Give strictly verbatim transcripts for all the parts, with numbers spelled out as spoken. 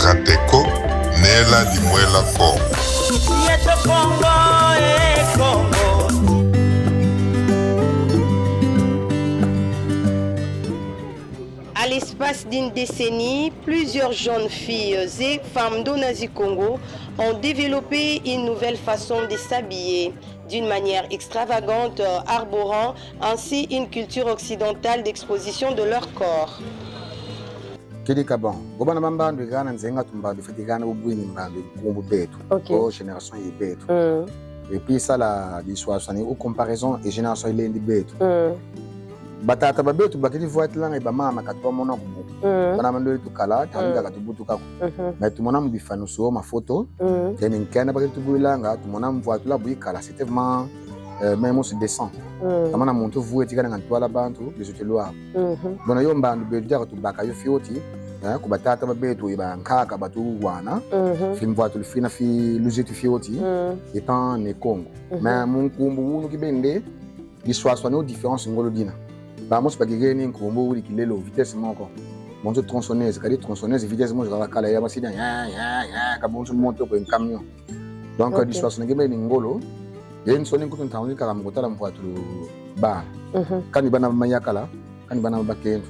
Rateko, nela di mwela Kongo. Yeto Kongo, eh, Kongo. À l'espace d'une décennie, plusieurs jeunes filles et femmes d'Onazi Kongo ont développé une nouvelle façon de s'habiller, d'une manière extravagante, euh, arborant ainsi une culture occidentale d'exposition de leur corps. Kidi ka bon. Go bana ba mbandu igana nzenga tu mbandu fweti gana ubwini mbandu nkumbu betu. Ok. Go génération ye betu. Mm. Et puis ça la diswaswani ou comparaison et génération ilendi betu. Mm. Batata ba betu bakidi vwatilanga ye bamama ka tubamona ko bu. Mm. Bana ba ndweli tukala, tanga ka tubutuka ko. Mhm. Mais tumona mu bifanusu, mafoto, mm, teni nkenda bakidi tubwilanga, tumona mvwatula bu ikala, c'était vraiment, euh, même aussi décent. Mm. Tamana muntu vweti kana nga ntwala bantu, bizuti lwa. Mhm. Bona yo mbandu betu diaka tubaka yo fioti, eh, ku batata ba betu ye bankaka batuwana, mhm, fi mvwatulu fina fi luzitu fioti, mm, étant né Kongo. Mhm. Mais mu nkumbu unu kibeni, diswaswani ou différence ngolo dina. Bamosi bakigeni nkumbu widi kilelo vitesse moko. Bonso tronçonneuse, kadi tronçonneuse vitesse moko kaka kala ya masina, ya, ya, ya, ka bonso moto ko un camion. Donc, ok, diswaswani kibeni ngolo. Ye nsoni nkutu ntangu kaka mu kutala mvwatulu bana. Mhm. Kani bana ba mayakala, kani bana ba bakento.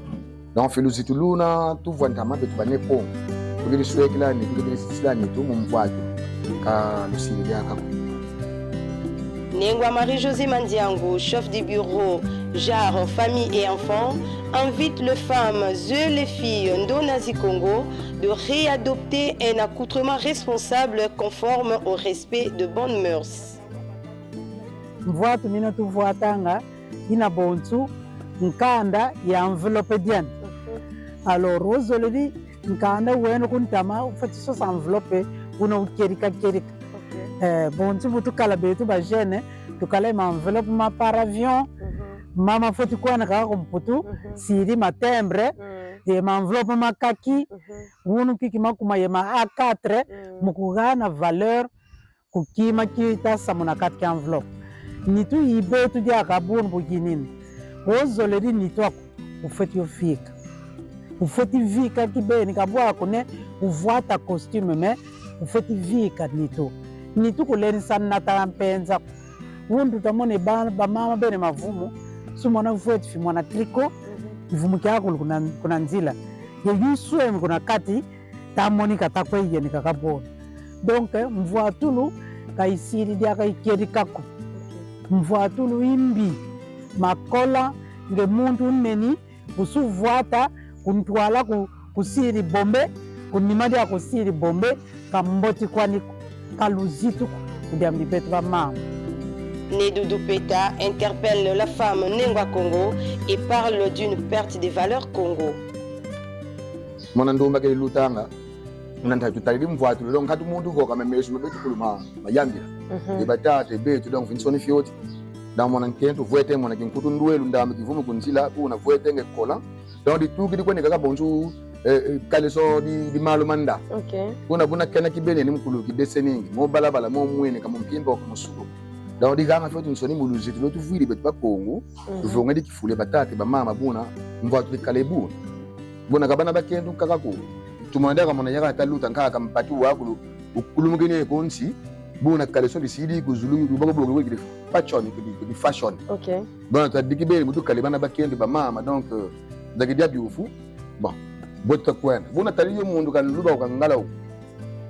Donc, fi luzitu luna, tuvwa ntama betu ba né Kongo. Tukidi swekila nitu, tukidi sisila nitu mu mvwatu. Ka lusidi diaka ko. Nengwa Marie-Josée Mandiangu, chef du bureau genre, famille et enfants, invite les femmes et les filles d'Onazi Kongo de réadopter un accoutrement responsable conforme au respect de bonnes mœurs. Mvwatu mina tuvwatanga, ina bonso nkanda ye enveloppe diandi. Mhm. Alors, ozolele nkanda weno ku ntama, ufweti sosa enveloppe, una ukedika kedika. Ok. Eh, bonso bu tukala betu ba jeunes, tukala ye ma enveloppe ma par avion, mhm, mama fweti kwenda kaka ku Mputu, mhm, sidi ma timbre, mm, ye ma enveloppe ma kaki, mhm, unu kiki makuma ye ma A quatre, mm, mu kugana valeur ku kima kita samuna kati kia enveloppe. Nitu i betu diaka bunu bu kinini. Ozolele nitu aku, ufweti yo vika. Ufweti vika kibeni, ka bwa ko ne uvwata costume, mais ufweti vika nitu. Nitu kulendi sa nata mpenza. Wunu tutamona ba, bamama bena mavumu, si mwana vweti fi mwana tricot, mhm, kivumu kiakulu kuna, kuna nzila. Ye yu swemi kuna kati, ta monika ta kwe yeni kaka bona. Donc, eh, mvwatulu ka isidi diaka ikedika ko. Ok. Mvwatulu i mbi, makola, nge muntu uneni, usu vwata, ku ntwala ku, kusidi bombe, ku nima dia kusidi bombe, ka mboti kwani ko, ka luzitu ko, ku diambu di betu bamama. Né Doudou Peta interpelle la femme Nengwa Kongo et parle d'une perte des valeurs Kongo. Mwana ndumba ke lutanga, muna nta tutadidi mvwatulu, donc nkatu muntu ko ka me mesu ma betu kulu ma, mayambila. Mhm. Ye batata, ye betu, donc fi nsoni fioti. Donc mwana nkento, vwete mwana kinkutu ndwelu ndambu kivumu ku nzila, kuna vwete nge kola. Donc ditukidi kwandi kaka bonso, eh, eh, caleçon di, di malu ma nda. Ok. Kuna buna kena kibeni ni mu kulu ki décennie, mo balabala, mo mwene, ka mu mpimpa, ka mu suku. Donc diganga fioti nsoni mu luzitu lo tuvwidi betu Bakongo, mhm, tuvongedi kifulu ye batata, bamama buna, mvwatu dikala buna. Buna ka bana bakento kaka ko. Tumona diaka mwana yaka ta luta nkaka mpatu wakulu, ukulumukini ko nsi, buna caleçon disidi ku zulu, lubaka boke kidi fashion, kidi, kidi fashion. Ok. Buna tadiki beni bu tukala bana bakento bamama, donc, euh, zaki dia biofu. Bon, bwe tuta kwenda. Buna tala yo muntu ka luba ka ngala wo.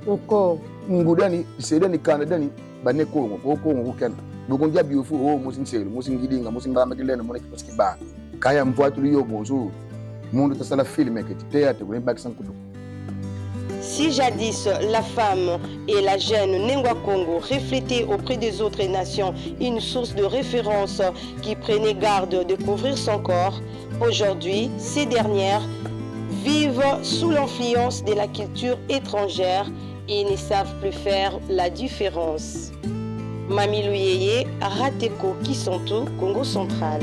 Nko. Ngudi ani, se diani, kanda diani, ba ne Kongo, ko Kongo ku kena. Bu kundia biofu, oh, musi nselu, musi ngidinga, musi mbamba kilenda, musi kibanga. Kaya mvwatulu yo bonso, muntu ta sala film, keti théâtre, kune bakisa nkutu. Si jadis la femme et la jeune Nengwa Kongo reflétaient auprès des autres nations une source de référence qui prenait garde de couvrir son corps, aujourd'hui, ces dernières vivent sous l'influence de la culture étrangère et ne savent plus faire la différence. Mami Luyeye, Rateko Kisantu, Kongo Central.